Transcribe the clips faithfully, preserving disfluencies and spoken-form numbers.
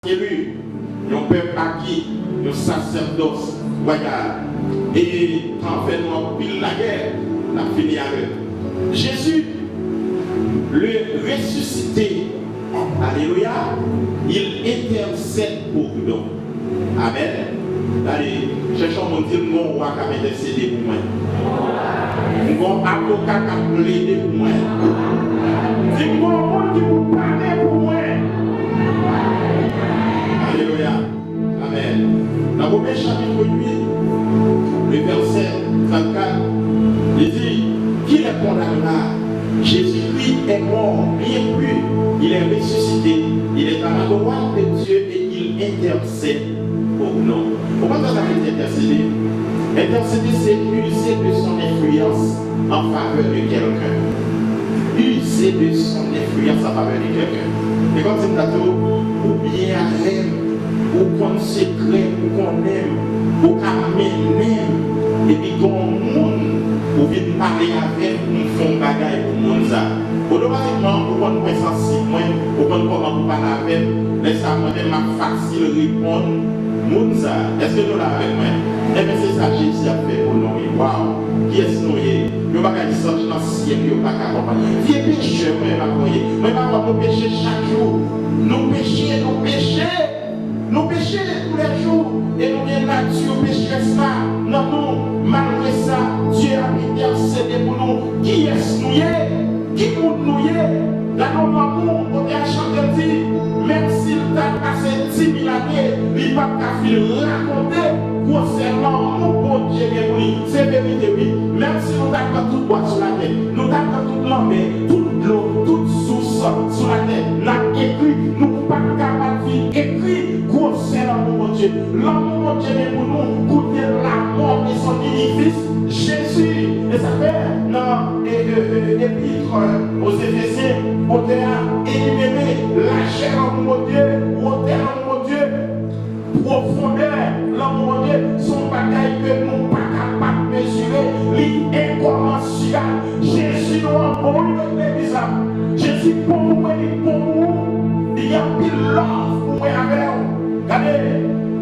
Eli, yon pèp aki, yon sasèdòs wayal. E tan fè nou anpil lagè, n ap fini avè l. Jezi, le ressuscité, alelouya, il intercède pour nous. Amèn. Gade, chèche yon moun, di l, "M gon wa k ap entèsede pou mwen. M gon avoka k ap plede pou mwen." Di, "M gon moun ki pou pale pou mwen." Alelouya. Amèn. Nan Women chapit uit, le vèsè trannkat, li di, "Qui les condamnera? Jésus-Christ est mort, bien plus, il est ressuscité, il est à la droite de Dieu et il intercède pour nous." Ou konn sa sa vle di entèsede? Entèsede, se user de son influence en faveur de quelqu'un. User de son influence en faveur de quelqu'un. E kòmsi m ta di w, ou byen avè m, ou konn sekrè m, ou konnen m, ou ka mennen m, epi gen yon moun ou vin pale avè m pou m fè yon bagay pou moun sa. Otomatikman, ou konn pwen sansib mwen, ou konn kòman pou pale avè m, lè sa mwen menm m ap fasil reponn moun sa. Èske nou la avèk mwen? Enben, se sa Jezi ap fè pou nou, wi. Waw! Kiyès nou ye? Yon bagay zanj nan syèl yo pa ka konprann. Vye pechè, mwen pa konn ye. Mwen pa konn nou peche chak jou. Nou peche, nou peche. Nou peche toulèjou. E nou gen nati pecherès la nan nou. Malgre sa, Dye ap entèsede pou nou. Kiyès nou ye? Ki moun nou ye? Gade yon lanmou, otè a chante, l di, menm si l ta pase dimil ane, li p ap ka fin rakonte gwosè lanmou Bondye gen pou li. Se verite, wi. Menm si nou ta pran tout bwa sou latè, nou ta pran tout lanmè, tout dlo, tout sous sou latè, n ap ekri, nou p ap kapab fin ekri gwosè lanmou Bondye. Lanmou Bondye gen pou nou, koute la mort de son unique fils, Jésus. E sa fè nan e, e, e, epit aux Éphésiens, otè a enimere lajè lanmou Bondye, wotè lanmou Bondye, pwofondè lanmou Bondye, se yon bagay ke nou pa kapab mezire, li enkomansyab. Jezi nou an bon wi, legliz la. Jezi bon pou mwen, li bon pou ou. Li gen anpil love pou mwen avè w. Gade,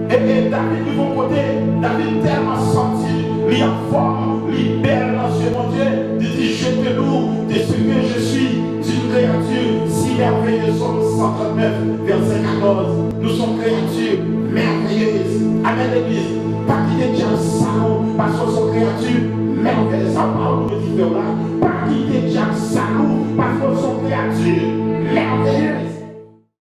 e, e David rive yon kote, David tèlman santi li anfòm, li bèl nan zye Bondye, li di, je te loue de ce que je suis une créature si merveilleuse. Psaume cent trente-neuf, verset quatorze. Nous sommes créatures merveilleuses. Amèn, legliz. Pa kite dyab sal ou, paske w se yon kreyati mèveyez. Sa pawòl Bondye di fè w la. Pa kite dyab sal ou, paske w se yon kreyati